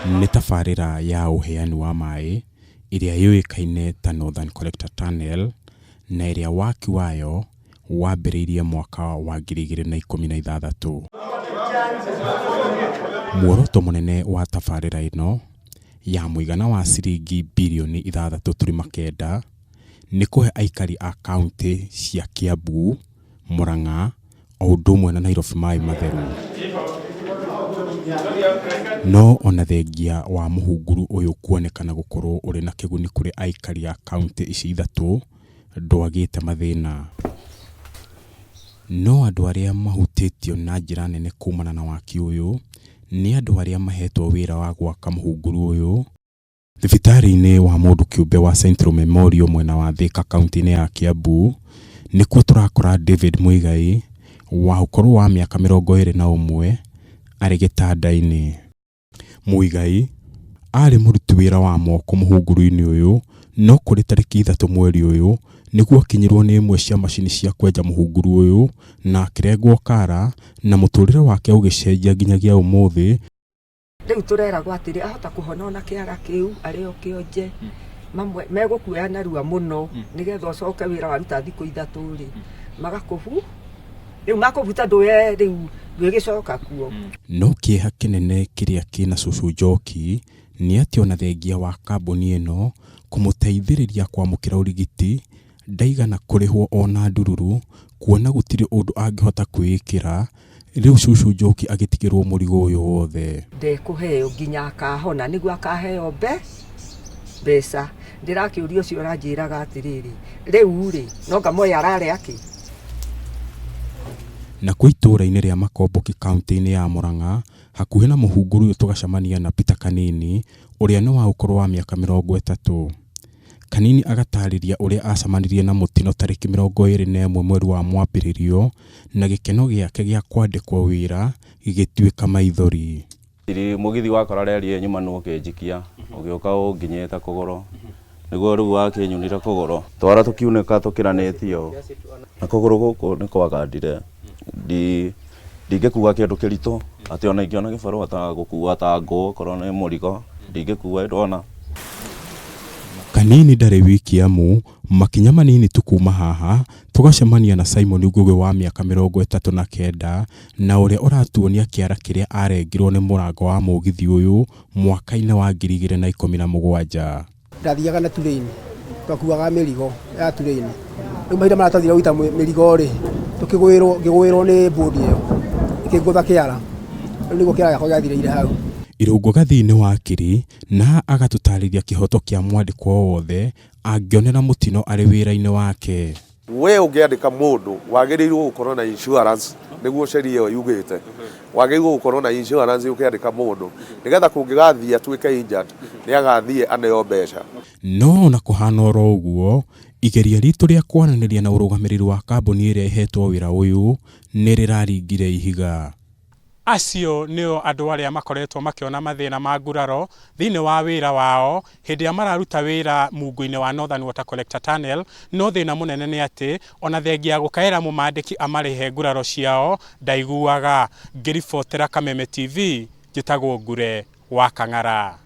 Nĩ tabarĩra ya ũheani wa maĩ ĩrĩa yũĩkaine ta Northern Collector Tunnel na ĩrĩa waki wayo wambĩrĩirie mwaka wa 2016. Muoroto mũnene wa tabarĩra ĩno ya mũigana wa ciringi birioni 6.9 nĩ kũhe aikari a kauntĩ cia Kiambu, Murang'a o ũndũ ũmwe na Nairobi maĩ matheru. No ona thengia wa mũhunguru ũyũ kuonekana gũkorwo ũrĩ na kĩguni kũrĩ aikari a kauntĩ ici ithatũ, ndwagĩte mathĩna. No andũ arĩa mahutĩtio na njĩra nene kumana na waki ũyũ nĩ andũ arĩa mahetwo wĩra wa gwaka mũhunguru ũyũ, Thibitarĩ-inĩ wa mũndũ kĩũmbe wa Central Memorial mwena wa Thika kauntĩ-inĩ ya Kiambu, nĩkuo tũrakora David Muigai wa ũkũrũ wa mĩaka 21 arĩ gĩtanda-inĩ. Muigai arĩ mũruti wĩra wa moko mũhunguru-inĩ ũyũ no kũrĩ tarĩki 3 mweri ũyũ nĩguo akinyirwo nĩ ĩmwe cia macini cia kwenja mũhunguru ũyũ na akĩrengwo kara na mũtũrĩre wake ũgĩcenjia nginyagia ũmũthĩ. Rĩu tũreragwo atĩrĩ ahota kũhona ona kĩara kĩu arĩ o kĩonje mamwe megũkuoya narua mũno nĩgetha ũcoke wĩra waruta thikũ ithatũ rĩ magakũbu rĩu makũbuta ndũe rĩu ndwĩgĩcoka kuo. No kĩeha kĩnene kĩrĩa kĩna cũcũ Njoki nĩ atĩ ona thengia wa kambuni ĩno kũmũteithĩrĩria kwamũkĩra ũrigiti ndaigana kũrĩhwo ona ndururu kuona gũtirĩ ũndũ angĩhota kwĩĩkĩra, rĩu cũcũ Njoki agĩtigĩrwo mũrigo ũyũ wothe. Ndekũheo nginya akahona nĩguo akaheo mbe mbeca. Ndĩrakĩũria ũcio ũranjĩraga atĩrĩrĩ, rĩu rĩ, no anga Moi ararĩa kĩ? Nakuo itũũra-inĩ rĩa Makomboki kauntĩ-inĩ ya Murang'a hakuhĩ na mũhunguru ũyũ tũgacemania na Peter Kanini ũrĩa nĩ wa ũkũrũ wa mĩaka 30. Kanini agatarĩria ũrĩa acemanirie na mũtino tarĩki 21 mweri wa Mwambĩrĩrio na gĩkeno gĩake gĩa kwandĩkwo wĩra gĩgĩtuĩka maithori. Mũgithi wakora reri ĩyo nyumanu ũkĩnjikia, ũgĩũka ũnginyĩte kũgũrũ, nĩguo rĩu wakĩnyunire kũgũrũ. Twara tũkiunĩka tũkĩranĩtie ũũ, na kũgũrũ gũkũ nĩ kwagandire, ndingĩkua kĩndũ kĩritũ, atĩ ona ingĩona gĩbarũa ta gũkua ta ngũ okorwo nĩ mũrigo, ndingĩkua ndona. Kanini ndarĩ wiki amu makinya manini tu kuma haha tũgacemania na Simon Ngũgĩ wa mĩaka 39 na ũrĩa ũratuonia kĩara kĩrĩa arengirwo nĩ mũrango wa mũgithi ũyũ mwaka-inĩ wa 2017. Ndathiaga na turĩini, twakuaga mĩrigo ya turĩini. Rĩu mahinda marĩa twathire gũita mĩrigo rĩ, tũkĩgwĩrwo, ngĩgwĩrwo nĩ bũndi ĩyo, ĩkĩngũtha kĩara. Rĩu nĩguo kĩara gĩakwa gĩathirĩire hau. Irũngũ Gathii nĩ wakiri na agatũtarĩria kĩhoto kĩa mwandĩkwo o wothe angĩonera mũtino arĩ wĩra-inĩ wake. We ũngĩandĩka mũndũ wagĩrĩirwo gũkorwo na insurance nĩguo sheria ĩyo yugĩte. Wagĩrĩirwo gũkorwo na insurance ũkĩandĩka mũndũ nĩgetha kũngĩgathiĩ atuĩke injured nĩ agathiĩ aneo mbeca. No ona kũhana oro ũguo, igeria ritũ rĩa kwaranĩria na ũrũgamĩrĩri wa kambuni ĩrĩa ĩhetwo wĩra ũyũ nĩ rĩraringire ihiga. Acio nĩo andũ arĩa makoretwo makĩona mathĩna ma nguraro thĩinĩ wa wĩra wao hĩndĩ ĩrĩa mararuta wĩra mungu-inĩ wa Northern Water Collector Tunnel, no thĩna mũnene nĩ atĩ ona thengia ya gũkaĩra mũmandĩki amarĩhe nguraro ciao ndaiguaga. Ngĩribotera Kameme TV, njĩtagwo Ngure wa Kang'ara.